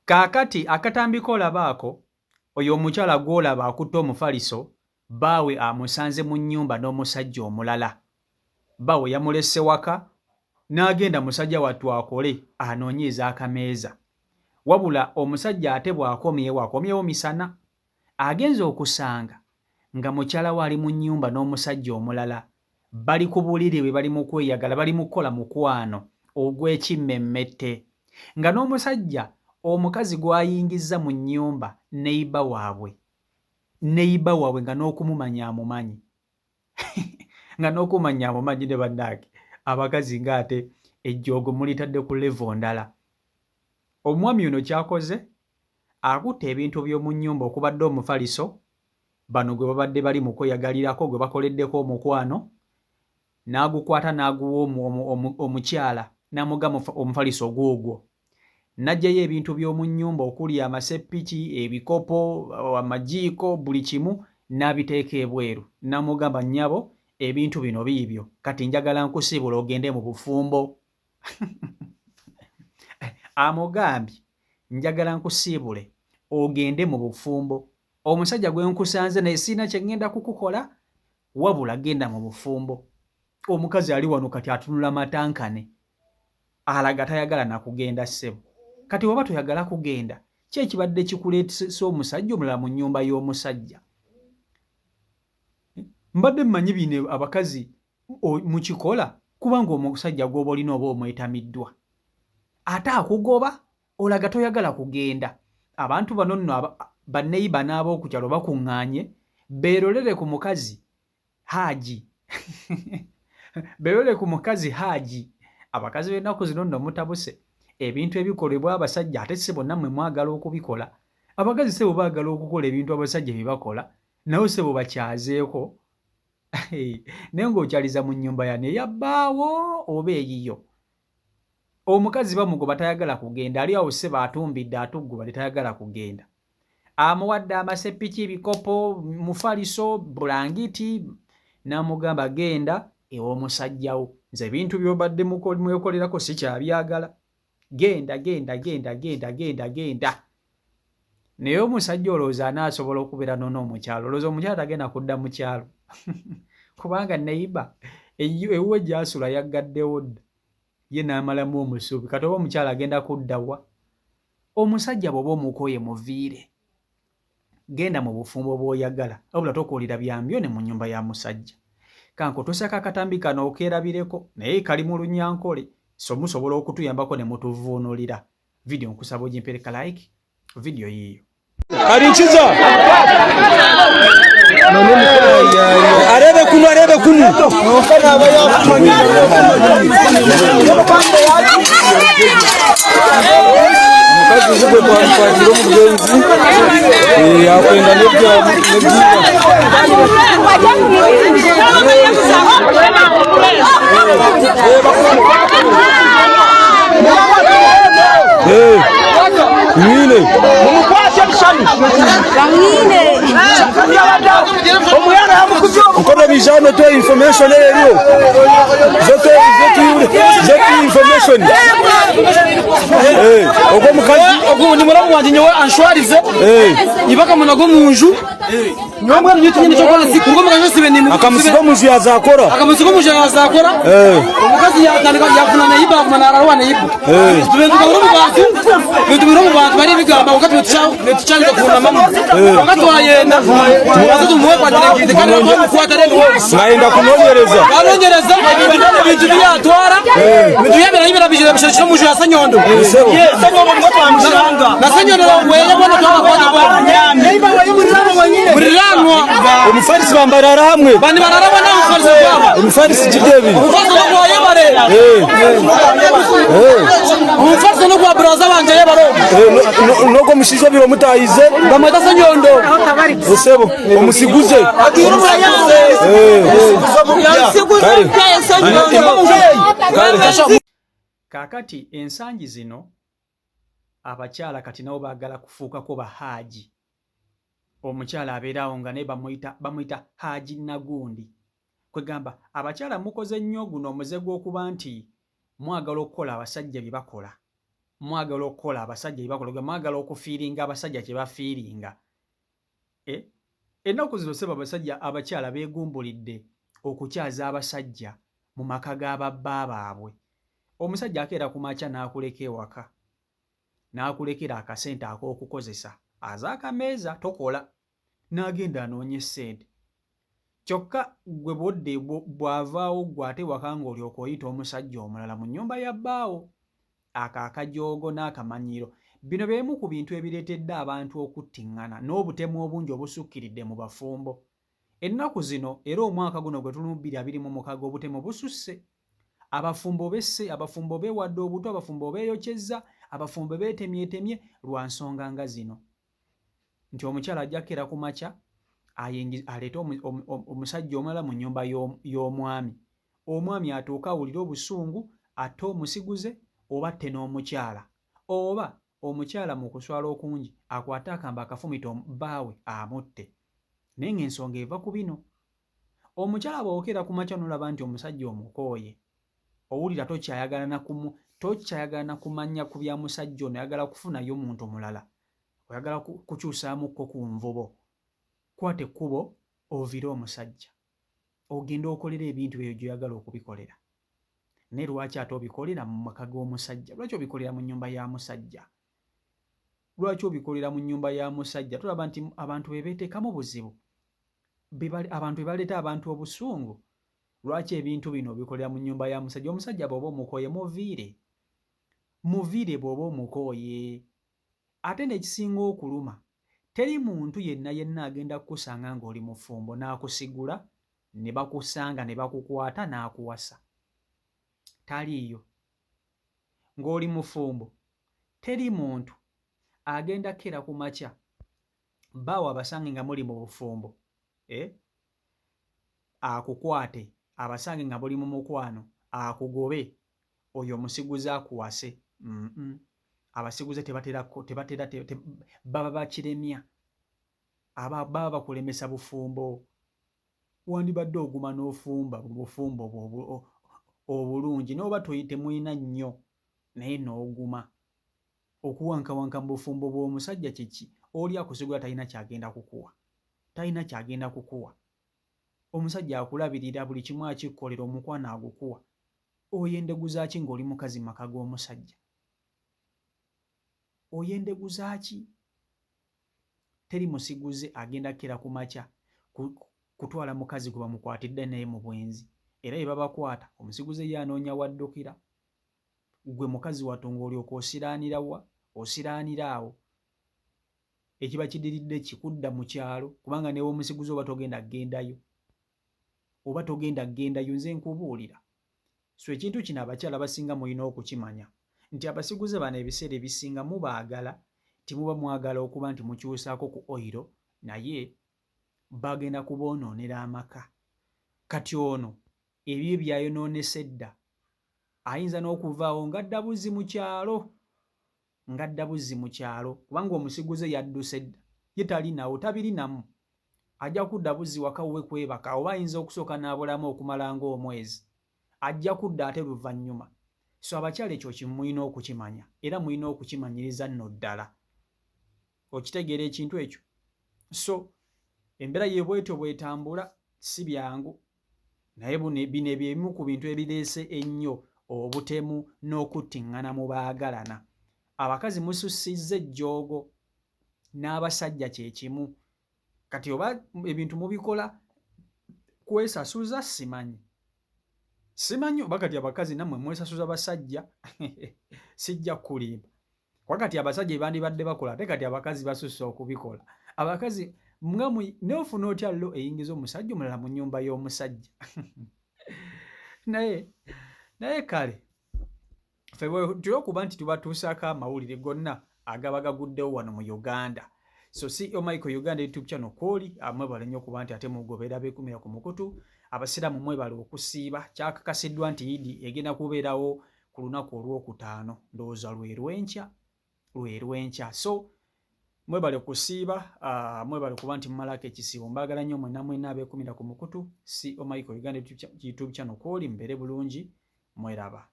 Kaakati akatambi k'olaba ako, oyo omukyala gw'olaba akutte omufaliso, bbaawe amusanze mu nnyumba n'omusajja omulala. Bbaawe yamulese waka n'agenda musajja wattu akole anoonye ez'akameeza. Wabula omusajja ate bw'akomyewo, akomyewo misana. Agenze okusanga nga mukyala we ali mu nnyumba n'omusajja omulala bali ku buliri bwe bali mu kweyagala bali mu kukola mukwano ogw'ekimmemmette nga n'omusajja omukazi gw'ayingizza mu nnyumba neyiba waabwe neyiba waabwe nga n'okumumanya amumanyi nga n'okumanya amumanyi ne bannange abakazi ng'ate ejjoogo mulitadde ku levo ndala. Omwami ono ky'akoze akutte ebintu by'omu nnyumba okubadde omufaliso bano gwe babadde bali mu kweyagalirako gwe bakoleddeko omukwano n'agukwata n'aguwa omukyala n'amugamba omufaliso gwogwo. N'aggyayo ebintu by'omu nnyumba okuli amaseppiki, ebikopo, amajiiko buli kimu n'abiteeka ebweru n'amugamba nnyabo ebintu bino biibyo kati njagala nkusiibule ogende mu bufumbo. Amugambye njagala nkusiibule ogende mu bufumbo omusajja gwe nkusanze naye sirina kye ŋŋenda kukukola wabula genda mu bufumbo. Omukazi ali wano kati atunula matankane alaga tayagala nakugenda ssebo. Kati bw'oba toyagala kugenda ki ekibadde kikuleetesa omusajja omulala mu nnyumba y'omusajja? Mbadde mmanyi bino abakazi mukikola kubanga omusajja gw'oba olina oba omwetamiddwa ate akugoba olaga toyagala kugenda. Abantu bano nno banneyiba n'ab'oku kyalo bakuŋŋaanye beerolere ku mukazi Haaji beerolere ku mukazi Haaji. Abakazi b'ennaku zino nno mutabuse. Ebintu ebikolebwa abasajja ate ssebo nammwe mwagala okubikola. Abakazi ssebo baagala okukola ebintu abasajja bye bakola nabo ssebo bakyazeeko. Naye ng'okyaliza mu nnyumba y'ani eya bbaawo oba eyiyo? Omukazi bamugoba tayagala kugenda ali awo ssebo atumbidde atuggubadde tayagala kugenda. Amuwadde amaseppiki, ebikopo, mufaliso, bulangiti n'amugamba genda ew'omusajja wo nze ebintu by'obadde mwekolerako sikyabyagala genda genda genda genda genda genda. Naye omusajja olowooza anaasobola okubeera nono omukyalo olowooza omukyala tagenda kudda mu kyalo kubanga neyiba ewuwe gy'asula yaggaddewo dda ye n'amalamu omusubi kati oba omukyala agenda kudda wa? Omusajja bw'oba omukooye muviire genda mu bufumbo bw'oyagala wabula tokuulira byambyo ne mu nnyumba ya musajja. Kankutuuseeko akatambi kano okeerabireko naye kali mu Lunyankole so musobola okutuyambako ne mutuvvuunulira. Vidiyo nkusaba ogimpeere ka like, vidiyo yiiyo. Karinkiza arebe kunu arebe kunu omukazi gwe twamukwatire omugenzi yakwenda nebya Mwine. Mkono bijano to information eriyo. Zote zote zote information. Eh, ogwo mukazi ogwo ni muramu wanje nyowe anshwarize. Eh. Ibaka munago munju. Nyowe mbwenu nyowe tinyine kyokora si kurwo mukazi sibe ni Akamusiga omunju yazakora. Akamusiga omunju yazakora. Eh. Omukazi yatandika yafuna neiba aguma nararwa neiba. Eh. Tubintu biri omu bantu, bintu biri omu bantu bari ebigamba kwonka titukyanga kuhunamamu. Kwonka twayenda tubanze tumuwe kwatira kandi bamukwata rero. Mwayenda kunonyereza. Twanonyereza ebintu bi yatwara, ebintu byabera bibera bijira bishakira omunju ya Senyondo. Na Senyondo weye bona twabakwata muriranwa. Omufarisi bambarara hamwe. Bani barara bona omufarisi gwabo. Omufarisi gidebi. Omufarisi n'ogwa yebare. Omufarisi n'ogwa buraza wanje yebare. N'ogwo omushaija obire omutahize. Bamweta Senyondo. Esebo omusiguze. Kaakati ensangi zino abakyala kati nabo baagala kufuukako ba haaji. Omukyala abeera awo nga naye bamuyita bamuyita haaji Nagundi. Kwegamba abakyala mukoze nnyo guno omuze gw'okuba nti mwagala okukola abasajja bye bakola. Mwagala okukola abasajja byebakola, mwagala okufiiringa abasajja kye bafiiringa. Eh? Ennaku zino sebo abasajja abakyala beegumbulidde okukyaza abasajja mu maka ga babba baabwe. Omusajja akeera ku makya n'akuleka ewaka, n'akulekera akasente ak'okukozesa, aza akameeza tokola, n'agenda anoonye ssente. Kyokka ggwe bw'odda bw'avaawo ggwe ate ewaka ng'olyoka oyita omusajja omulala mu nnyumba ya bbaawo. Ako akajoogo n'akamanyiiro. Bino bye bimu ku bintu ebireetedde abantu okuttiŋŋana n'obutemu obungi obusukkiridde mu bafumbo. Ennaku zino era omwaka guno gwe tulimu 2026 obutemu bususse. Abafumbo besse, abafumbo beewadde obutwa, abafumbo beeyokyezza, abafumbo beetemyetemye lwa nsonga nga zino. Nti omukyala ajja kukeera ku makya aleete omusajja omulala mu nnyumba y'omwami. Omwami atuuke awulire obusungu atte omusiguze oba atte n'omukyala. Oba omukyala mu kuswala okungi akwate akambe akafumite bbaawe amutte. Naye ng'ensonga eva ku bino. Omukyala bw'okeera ku makya n'olaba nti omusajja omukooye, owulira tokyayagala na kumu tokyayagala na kumanya ku bya musajja ono, oyagala kufunayo muntu mulala, oyagala kukyusaamukko ku nvubo, kwata ekkubo oviire omusajja ogende okolere ebintu ebyo gy'oyagala okubikolera. Naye lwaki ate obikolera mu maka g'omusajja? Lwaki obikolera mu nnyumba ya musajja? Lwaki obikolera mu nnyumba ya musajja? Tolaba nti abantu be beeteekamu buzibu, abantu be baleeta abantu obusungu? Lwaki ebintu bino obikolera mu nnyumba ya musajja? Omusajja bw'oba omukooye muviire, muviire bw'oba omukooye. Ate n'ekisinga okuluma, teri muntu yenna yenna agenda kukusanga ng'oli mufumbo n'akusigula ne bakusanga ne bakukwata n'akuwasa. Taliiyo. Ng'oli mufumbo, teri muntu agenda kukeera ku makya bbaawo abasange nga muli mu bufumbo, eh, akukwate abasange nga muli mu mukwano akugobe oyo omusiguze akuwase. Mm -mm. Abasiguze tebatera tebatera te, te, baba bakiremya, aba baba bakulemesa bufumbo. Wandibadde oguma n'ofumba mu bufumbo bwo obulungi n'oba temulina nnyo naye n'oguma. Okuwankawanka mu bufumbo bw'omusajja kiki? Oli akusigula talina ky'agenda kukuwa, talina ky'agenda kukuwa. Omusajja akulabirira buli kimu akikkolera, omukwano agukuwa. Oyendeguza ki ng'oli mukazi mu maka g'omusajja? Oyendeguza ki? Teri musiguze agenda kukera ku makya kutwala mukazi gwe bamukwatidde naye mu bwenzi. Era bwe babakwata, omusiguze ye anoonya w'addukira. Ggwe mukazi wattu ng'olyoka osiraanira wa? Osiraanira awo. Ekiba kidiridde ki? Kudda mu kyalo kubanga n'ew'omusiguze oba togenda kugendayo. Oba togenda kugendayo nze nkubuulira. So ekintu kino abakyala abasinga mulina okukimanya nti abasiguze bano ebiseera ebisinga mubaagala timuba mwagala okuba nti mukyusaako ku oyiro naye bagenda kuboonoonera amaka. Kati ono ebibye byayonoonese dda ayinza n'okuvaawo ng'adda buzzi mu kyalo. Ng'adda buzzi mu kyalo kubanga omusiguze yadduse dda ye talinawo tabirinamu ajja kudda buzzi waka wuwe kwebaka oba ayinza okusooka n'abulamu okumala ng'omwezi ajja kudda ate luvannyuma. So abakyala ekyo mulina okukimanya era mulina okukimanyiriza nno ddala. Okitegeera ekintu ekyo? So embeera ye bwetyo bwetambula si byangu. Naye bino bye bimu ku bintu ebireese ennyo obutemu n'okuttiŋŋana mu baagalana. Abakazi musussizza ejjoogo n'abasajja kye kimu. Kati oba ebintu mubikola kwesasuza simanyi. Simanyi oba kati abakazi nammwe mwesasuza basajja sijja kukulimba. Kuba kati abasajja bye bandibadde bakola ate kati abakazi basusse okubikola. Abakazi nga naye ofuna otya lo eyingiza omusajja omulala mu nnyumba y'omusajja? Naye naye kale ffe tulina okuba nti tubatuusaako amawulire gonna agaba gaguddewo wano mu Uganda. So CEO Michael Uganda YouTube channel kwoli mwebale nnyo okuba nti ate mugoberera beekumira ku mukutu. Abasiraamu mwebale okusiiba. Kyakakasiddwa nti Idi egenda kubeerawo ku lunaku olwokutaano ndowooza lwe lwenkya lwe lwenkya. So mwebale kusiiba, mwebale kuba nti mumalako ekisiibo. Mbaagala nnyo mwenna mwenna abeekumira ku mukutu CEO Michael Uganda YouTube channel kwoli mubeere bulungi mweraba.